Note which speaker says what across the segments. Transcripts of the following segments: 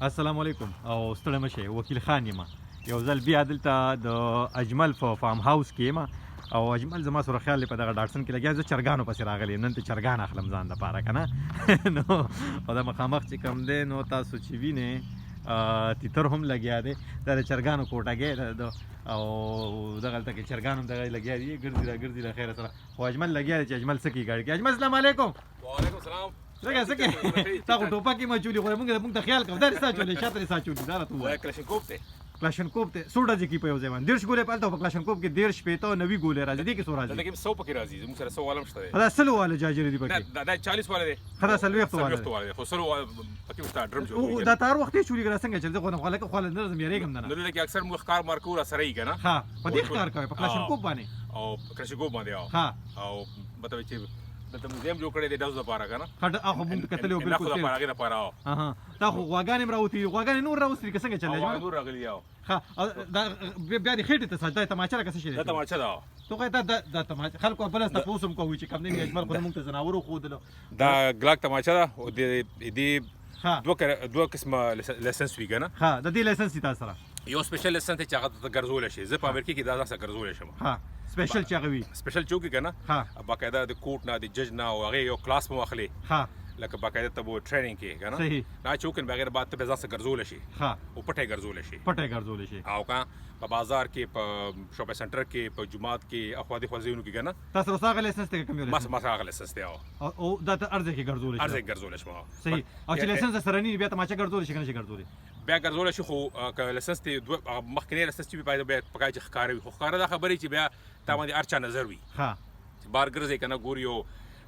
Speaker 1: السلام علیکم او ستړی مه شئ، وکیل خان یم. یو ځل بیا دلته د اجمل په فارم هاوس کې یم او اجمل زما سره خیال دی په دغه ډاټسن کې لګیا، زه چرګانو پسې راغلی یم، نن ته چرګان اخلم ځان دپاره که نه. نو او دا مخامخ چې کوم دی نو تاسو چې وینئ تیتر هم لګیا دی، دا د چرګانو کوټګی ده او دغلته کې چرګان هم دغه لګیا دي، ګرځي را ګرځي له خیره سره. خو اجمل لګیا دی چې اجمل څه کوي ګاډي کې. اجمل السلام علیکم.
Speaker 2: وعلیکم السلام.
Speaker 1: څنګه څه کې؟ تا خو ټوپک یې مچولي، خو موږ ته خیال کوه، دا رسا چولې شاته رسا چولې، دا راته ووایه.
Speaker 2: کلاشینکوف دی.
Speaker 1: کلاشینکوف دی، څو ډزې کوي په یو ځای باندې؟ 30 ګولې په هلته، په کلاشینکوف کې 30 شپېته او 90 ګولې راځي، دې کې څو راځي؟
Speaker 2: دلته کې 100 پکې راځي، زموږ سره 100 والا هم شته دی.
Speaker 1: دا 100 والا جاجرې دي پکې؟
Speaker 2: نه، دا 40 والا دی.
Speaker 1: ښه، دا 40 والا
Speaker 2: دی. والا دی، خو 100 والا پکې شته، ډرم جوړ.
Speaker 1: دا تار وخت یې چولي که څنګه چل؟ زه خو نه خو خو نه ځم، یریږم نه.
Speaker 2: نو دلته کې اکثر موږ ښکار مار کوو، را سره یې که نه.
Speaker 1: ښه، په دې ښکار کوې په کلاشینکوف باندې؟
Speaker 2: او کلاشینکوف باندې.
Speaker 1: ښه.
Speaker 2: او مطلب چې دلته موزیم جوړ کړی دی ډزو لپاره که نه.
Speaker 1: ښه، هغه مونږ کتلی و بالکل.
Speaker 2: نښو لپاره، هغې لپاره.
Speaker 1: تا خو غواګانې هم راوتي، غواګانې نور راوستي که څنګه چل دی؟
Speaker 2: نور راغلي دي.
Speaker 1: ښه، دا بیا دې خېټې ته څه، دا تماچه ده که څه شی دی؟
Speaker 2: دا تماچه ده.
Speaker 1: ته خو دا تماچه خلکو بل تپوس هم کوي چې کوم دی اجمل خو مونږ ته ځناور وښودلو.
Speaker 2: دا ګلاک تماچه ده او دې دوه قسمه لایسنس وي که نه.
Speaker 1: ښه، د دې لایسنس دي تاسو سره؟
Speaker 2: یو سپیشل لایسنس دی چې هغه ته ګرځولی شي، زه په امریکا کې دا ځان سره ګرځولی شم.
Speaker 1: ښه، سپیشل چې هغه وي.
Speaker 2: سپیشل چوکي که نه، باقاعده د کوټ نه، د جج نه، او هغې یو کلاس به واخلې. لکه باقاعده ته به ټریننګ کې که نه، دا چې وکړې بغیر بعد ته به ځان سره ګرځولی شي. او پټه یې ګرځولی شي.
Speaker 1: پټه یې ګرځولی شي.
Speaker 2: او که په بازار کې، په شاپینګ سنټر کې، په جومات کې، اخوا دې خوا ځایونو کې که نه.
Speaker 1: تاسو سره هغه لایسنس دی که کوم یو لایسنس؟
Speaker 2: ما سره هغه لایسنس دی.
Speaker 1: او دا ته هر ځای کې ګرځولی شي؟
Speaker 2: هر ځای کې ګرځولی شم.
Speaker 1: صحیح. او چې لایسنس سره نه بیا تماچه ګرځولی شي که نه شي ګرځولی؟
Speaker 2: بیا ګرځولی شي، خو که لایسنس دی دوه مخکنی لایسنس چې وي بیا پکار چې ښکاره وي، خو ښکاره دا خبرې چې بیا تا باندې هر چا نظر وي.
Speaker 1: ښه،
Speaker 2: چې بار ګرځې که نه، ګوري یو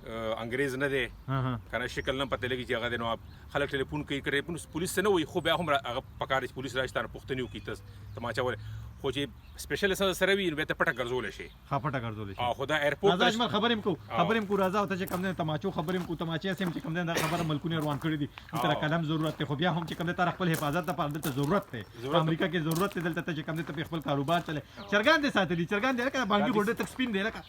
Speaker 2: انګرېز نه دی که نه، شکل نه پته لګي چې هغه دی، نو خلک ټلیفون کوي، که ټلیفون پولیس ته نه وایي، خو بیا هم هغه پکار دی چې پولیس راشي تا نه پوښتنې وکړي ته تماچه ولې. خو چې سپیشل لایسنس سره وي نو بیا ته پټه ګرځولی شي.
Speaker 1: ښه، پټه ګرځولی شي.
Speaker 2: خو دا ایرپورټ
Speaker 1: راځه اجمل، خبرې هم کوو، خبرې هم کوو، راځه. او ته چې کوم دی تماچو خبرې هم کوو، تماچې هسې هم چې کوم دی دا خبره ملکونه روان کړي دي، دلته قلم ضرورت دی، خو بیا هم چې کوم دی تا خپل حفاظت لپاره دلته ضرورت دی، په امریکا کې ضرورت دی. دلته ته چې کوم دی ته په خپل کاروبار چلې. چرګان دې ساتلي، چرګان دې لکه بانګي غونډې تک سپین دی، لکه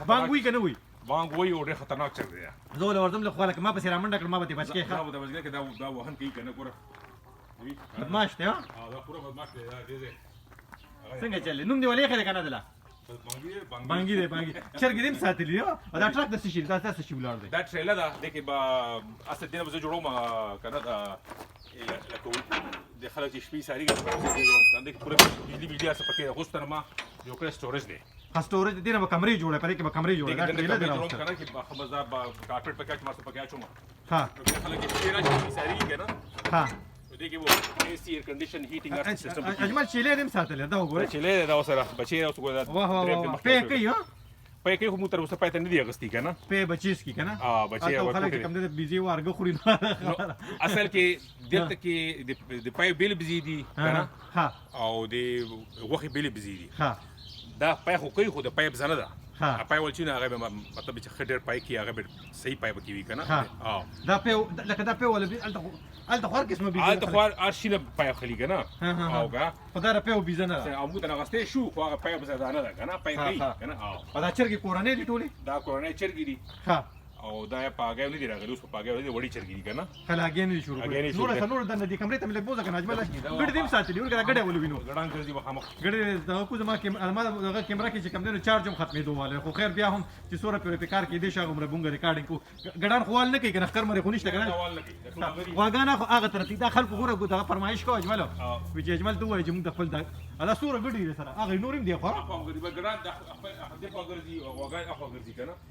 Speaker 1: بانګ وایي که نه وایي؟
Speaker 2: بانګ وایي او ډېر خطرناک چرګ دی.
Speaker 1: زه ولې ورځم له خوا لکه ما پسې رامنډه کړه، ما به ترې بچ کړې.
Speaker 2: ښه، دا به بچ کړې، دا وهن کوي که نه، ګوره
Speaker 1: بدمعاش دی. ها،
Speaker 2: دا پوره بدمعاش دی. دا دې
Speaker 1: څنګه چلې؟ نوم دې ولې ښه دی که نه؟ دله بانګي دی، بانګي چرګې دې هم ساتلي. او دا ټرک د څه شي؟ دا څه شي ولاړ دی؟
Speaker 2: دا ټریله ده، دې کې به اصل دې نه به زه جوړوم که نه، دا لکه د خلک چې شپې ساري ګرځي جوړوم که نه، دې کې پوره بجلي بجلي هر څه پکې ده. اوس ته ما جوړ کړی سټوریج دی.
Speaker 1: ښه، سټوریج دې نه به کمرې جوړې، په دې کې به کمرې جوړې. دا ټریله دې
Speaker 2: راوستله که نه، چې ښه مزه به کارپټ پکې اچوم، هر څه پکې اچوم.
Speaker 1: ښه،
Speaker 2: نو بیا خلک چې شپې راشي شپې ساري که نه.
Speaker 1: ښه،
Speaker 2: نو دې کې به اے سي، ایر کنډیشن، هیټینګ، هر څه سیستم.
Speaker 1: اجمل چیلې دې هم ساتلې، دا وګوره
Speaker 2: چیلې دی، دا ورسره بچی دی اوس وګوره.
Speaker 1: واه واه واه، پی کوي. ها،
Speaker 2: پی کوي، خو موږ تر اوسه پای ته نه دی اخیستي که نه.
Speaker 1: پی بچیس کی که نه.
Speaker 2: بچی
Speaker 1: خلک چې کوم دی بيزې وارګه خوري.
Speaker 2: اصل کې دلته کې د پای بېلې بزې دي که نه، او د غوښې بېلې بزې دي. دا پای خو کوي، خو د پای بزه نه ده. پای ول چې نه، هغه به مطلب چې ښه ډېر پای کوي، هغه به صحیح پای پکې وي که نه.
Speaker 1: دا پی لکه دا پی ولا هلته خو هر قسمه بيزه،
Speaker 2: هلته خو هر شي نه پای خلي که نه. او که
Speaker 1: خو دا د پیو بيزه نه ده،
Speaker 2: او موږ ته اخیستی شو، خو هغه پای بزه دا نه ده که نه، پای کوي که نه.
Speaker 1: او دا چرګې کورنۍ دي ټولې؟
Speaker 2: دا کورنۍ چرګې دي.
Speaker 1: ښه،
Speaker 2: او دا په هګیو نه دي راغلي، اوس په هګیو نه دي، وړې چرګې دي که نه.
Speaker 1: ښه، له هګۍ نه دي شروع کړې. نور څه نور دننه دي کمرې ته مې لږ بوځه که نه اجمل. ګډې دې هم ساتلي، ورکه دا ګډی ولې وینو
Speaker 2: ګډان ګرځي مخامخ
Speaker 1: ګډې دغه کو. زما ما دغه کیمره کې چې کوم دی نو چارج هم ختمېدو والی، خو خیر بیا هم چې څومره پورې په کار کېدای شي هغومره مونږ ریکارډینګ کوو. ګډان خو وال نه کوي که نه، ښکر مرې خو نشته که نه. غواګانه خو هغه طرف دا خلکو ګوره دغه فرمایش کوه اجمل، وي چې اجمل ته ووایه چې موږ د خپل دا څومره ګډي دي سره هغه نور هم دی، خو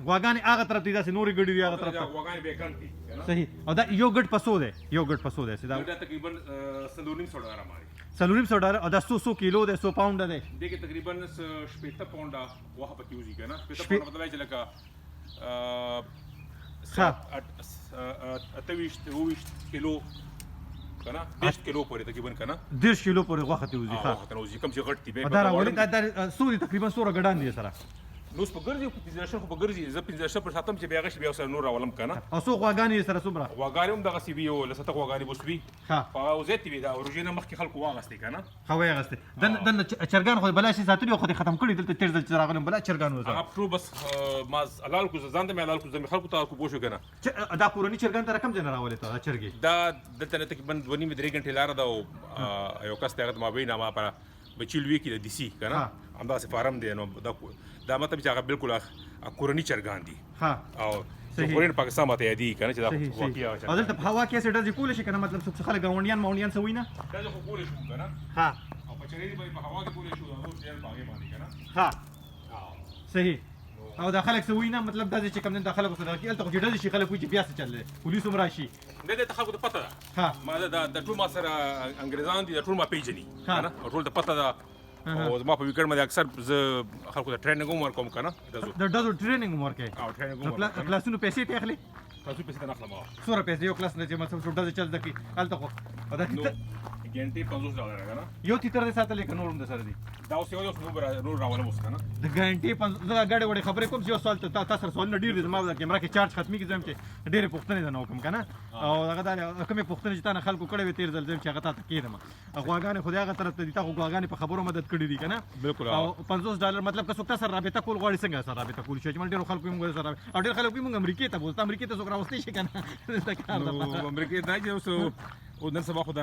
Speaker 1: غواګانې هغه طرف دي، داسې نورې ګډي دي هغه طرف ته. صحیح. او دا یو ګډ پسو دی، یو ګډ پسو دی؟
Speaker 2: دا تقریبا 450 ډالر باندې.
Speaker 1: 450 ډالر. او دا څو څو کیلو دی، څو پاونډه دی؟
Speaker 2: دې کې تقریبا 60 پاونډه غوښه پکې وځي که نه. 60 پاونډه مطلب چې لکه 28 22 کیلو که نه، 30 کیلو پورې تقریبا که نه.
Speaker 1: 30 کیلو پورې غوښه ترې وځي. ښه،
Speaker 2: غوښه ترې وځي، کوم چې غټ دي.
Speaker 1: دا راولې، دا څو دي تقریبا، څومره ګډان دي سره؟
Speaker 2: نو اوس په ګرځي، 15 لکه خو په ګرځي. زه 15 لکه پر ساتم چې بیا هغه شي، بیا سره نور راولم که نه.
Speaker 1: او څو غواګانې یې سره، څومره؟
Speaker 2: غواګانې هم دغسې وي، یو لسته غواګانې اوس وي. خو هغه زیاتې وي، دا روژې نه مخکې خلکو واغستې که نه.
Speaker 1: ښه، ویې اخیستې. دننه چرګان خو بلا شي ساتلي، خو دې ختم کړي. دلته تېر ځل چې راغلم، بلا چرګان وو.
Speaker 2: هغه ټول بس ما حلال کړو، ځان ته مې حلال کړو، زه مې خلکو ته کړو، پوه شو که نه.
Speaker 1: دا کورني چرګان ته کوم ځای نه راولې ته دا چرګې؟
Speaker 2: دا دلته نه تقریبا 2.5 درې ګنټې لاره ده، او یو کس دی، هغه ته ما وینا، ما پر بچی لوی کې د دیسي که نه، همداسې فارم دی. نو دا مطلب چې هغه بالکل کورني چرګان دي. او خورین پاکستان ماته یادېږي که نه چې دا واقعي هغه.
Speaker 1: او دلته په هوا کې هسې ډزې کولی شي که نه؟ مطلب څوک خلک، ګاونډیان ماونډیان څه وایي نه؟
Speaker 2: ډزې خو کولی شو که نه. او په چرې باندې په هوا کې کولی شو، دا نور شیان په هغې باندې که نه.
Speaker 1: ښه، صحیح. او دا خلک څه وایي نه؟ مطلب داسې چې کوم دا خلک سره کې هلته خو چې ډزې شي، خلک وایي چې بیا څه چل دی، پولیس هم راشي.
Speaker 2: نه، دلته خلکو ته پته ده. ما دا ټول ما سره انګریزان دي، دا ټول ما پیژني که نه، او ټول ته پته ده. او زما په weekend باندې اکثر زه خلکو ته training هم ورکوم که نه، ډزو.
Speaker 1: د ډزو training هم ورکوې؟
Speaker 2: او training هم ورکوم.
Speaker 1: کلاسونو پیسې ته اخلي؟
Speaker 2: کلاسونو پیسې ته نه اخلم.
Speaker 1: څومره پیسې یو کلاس نه چې مثلا څو ډزې چل زده کړي هلته خو دا
Speaker 2: نو ګنټې $50 که نه.
Speaker 1: یو تیتر دې ساتلی که نور هم درسره دي؟
Speaker 2: دا اوس یو اوس نور راولم اوس که نه.
Speaker 1: د ګنټې زه دا ګډې وډې خبرې کوم چې یو سوال ته تا سره سوالونه ډېر دي. زما د کیمرا کې چارج ختمېږي، زه چې ډېرې پوښتنې درنه وکړم که نه. او هغه دا کومې پوښتنې چې تا نه خلکو کړې وې تېر ځل، زه چې هغه تا ته کېدم. غواګانې خو دې هغه طرف ته دي، تا خو غواګانې په خبرو مدد کړې دي که نه؟
Speaker 2: بالکل.
Speaker 1: او $50، مطلب که څوک تا سره رابطه کول غواړي، څنګه سره رابطه کول شي؟ چې ډېرو خلکو موږ سره، او ډېر خلک موږ امریکې ته بوځي، امریکې ته څوک راوستی شي که نه دلته کار
Speaker 2: دپاره؟ امریکې دا چې اوس او نن سبا خو دا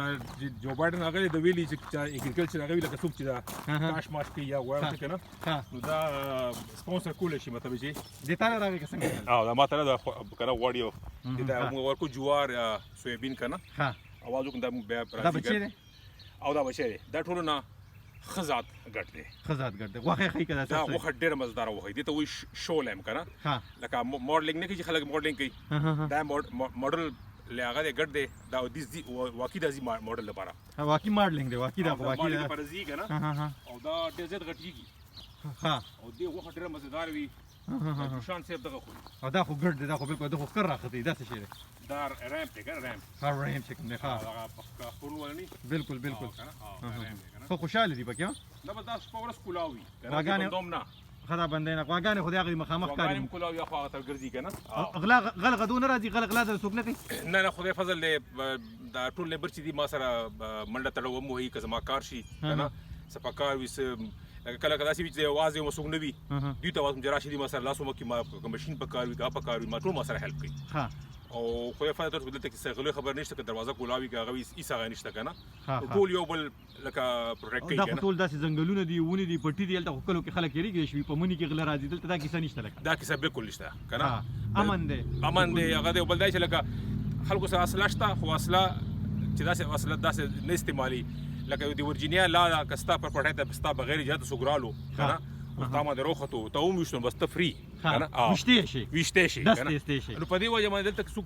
Speaker 2: جو بایډن هغه د ویلي چې agriculture هغه لکه څوک چې دا کاش ماش کوي یا غواړي که نه، نو دا سپانسر کولی شي، مطلب چې
Speaker 1: دې تا نه راغی که څنګه؟
Speaker 2: او دا ما ته دا که نه غواړي دا موږ ورکو جوار، سویابین که نه. اواز وکړم، دا موږ بیا
Speaker 1: دا بچی دی؟
Speaker 2: او دا بچی دی. دا ټولو نه ښه ذات ګټ دی.
Speaker 1: ښه ذات ګټ دی. غوښه یې ښه که
Speaker 2: دا غوښه ډېره مزداره غوښه دي، ته وایي show lamb که نه، لکه modeling نه کوي چې خلک modeling کوي، دا ماډل له هغه دی، ګډ دی دا د واقعي د ځي ماډل لپاره.
Speaker 1: واقعي modeling دی، واقعي دا
Speaker 2: واقعي لپاره ځي که نه. او دا ډېر زیات غټېږي. او دې غوښه ډېره مزیدار وي. شان صاحب دغه خوري.
Speaker 1: او دا خو ګډ دی، دا خو بالکل دا خو ښکر راختي. دا څه شی دی؟
Speaker 2: دا ram دی که نه، ram.
Speaker 1: ها، ram چې کوم دی. ښه،
Speaker 2: هغه خورو ولني.
Speaker 1: بالکل بالکل.
Speaker 2: خو
Speaker 1: خوشاله دي پکې.
Speaker 2: نه، بس دا شپه ورځ کولاو وي غواګانې دوم نه.
Speaker 1: خدا بندې نه، غواګانې خو دې هغه مخامخ کاری
Speaker 2: کولاو یا خو هغه تر ګرځي که نه.
Speaker 1: غلا غل غدو نه راځي؟ غل غلا څوک نه کوي؟
Speaker 2: نه نه، خدای فضل دی، دا ټول neighbour چې دي ما سره منډه تړه وموهي که زما کار شي که نه، څه په کار وي، څه لکه کله کله داسې وي چې یوازې یم، څوک نه وي، دوی ته وایم چې راشي دي ما سره لاس ومکړي. ما که ماشین په کار وي که په کار وي، ما ټول ما سره help کوي. او خدای فضل تاسو دلته کې څه غلې خبر نشته، که دروازه کولاوي که هغه وي، هیڅ هغه نشته که نه. ټول یو بل لکه protect کوي.
Speaker 1: دا خو ټول داسې ځنګلونه دي، ونې دي، پټي دي. هلته خو کلو کې خلک یریږي شي په مني کې غله راځي، دلته دا کیسه نشته. لکه
Speaker 2: دا کیسه بالکل نشته که نه.
Speaker 1: امن دی.
Speaker 2: امن دی هغه دی. بل دا چې لکه خلکو سره اسله شته، خو اسله چې داسې اسله داسې نه استعمالي لکه د ورجینیا لا ده، که ستا پر پټۍ ته ستا بغیر اجازه څوک رالو که نه، او ستا باندې روختو ته وویشتو، بس ته free که نه،
Speaker 1: ویشتی شي.
Speaker 2: ویشتی شي.
Speaker 1: دستې شي.
Speaker 2: نو په دې وجه باندې دلته څوک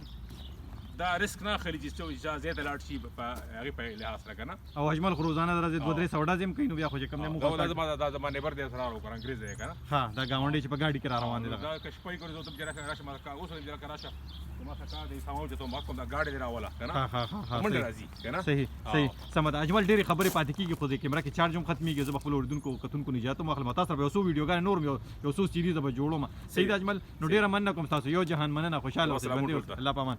Speaker 2: دا ریسک نه اخلي چې څو ځای ته لاړ شي په هغې په لحاظ سره که نه.
Speaker 1: او اجمل خو روزانه درځي 200-300 ډزې هم کوي، نو بیا خو چې کوم دی موږ
Speaker 2: دا زما دا زما neighbour دی، سره راو انګریز دی که نه.
Speaker 1: ها، دا ګاونډی چې په ګاډي کې را روان دی.
Speaker 2: دا که شپه یې کړو، زه ته راشه راشه، ما اوس هم راشه، ما څه کار دی، سامان چې ته ما کوم دا ګاډی دی راوله که نه.
Speaker 1: ها ها ها،
Speaker 2: منډه راځي که نه.
Speaker 1: صحیح صحیح، سمه ده. اجمل، ډېرې خبرې پاتې کېږي، خو د کیمرا کې چارج هم ختمېږي. زه به خپلو اورېدونکو کتونکو نجات هم واخلم، تاسو سره به یو څو ویډیوګانې نور یو څو series به جوړوم. صحیح ده اجمل، نو ډېره مننه کوم تاسو، یو جهان مننه. خوشحاله اوسئ، ژوندي اوسئ، الله په امان.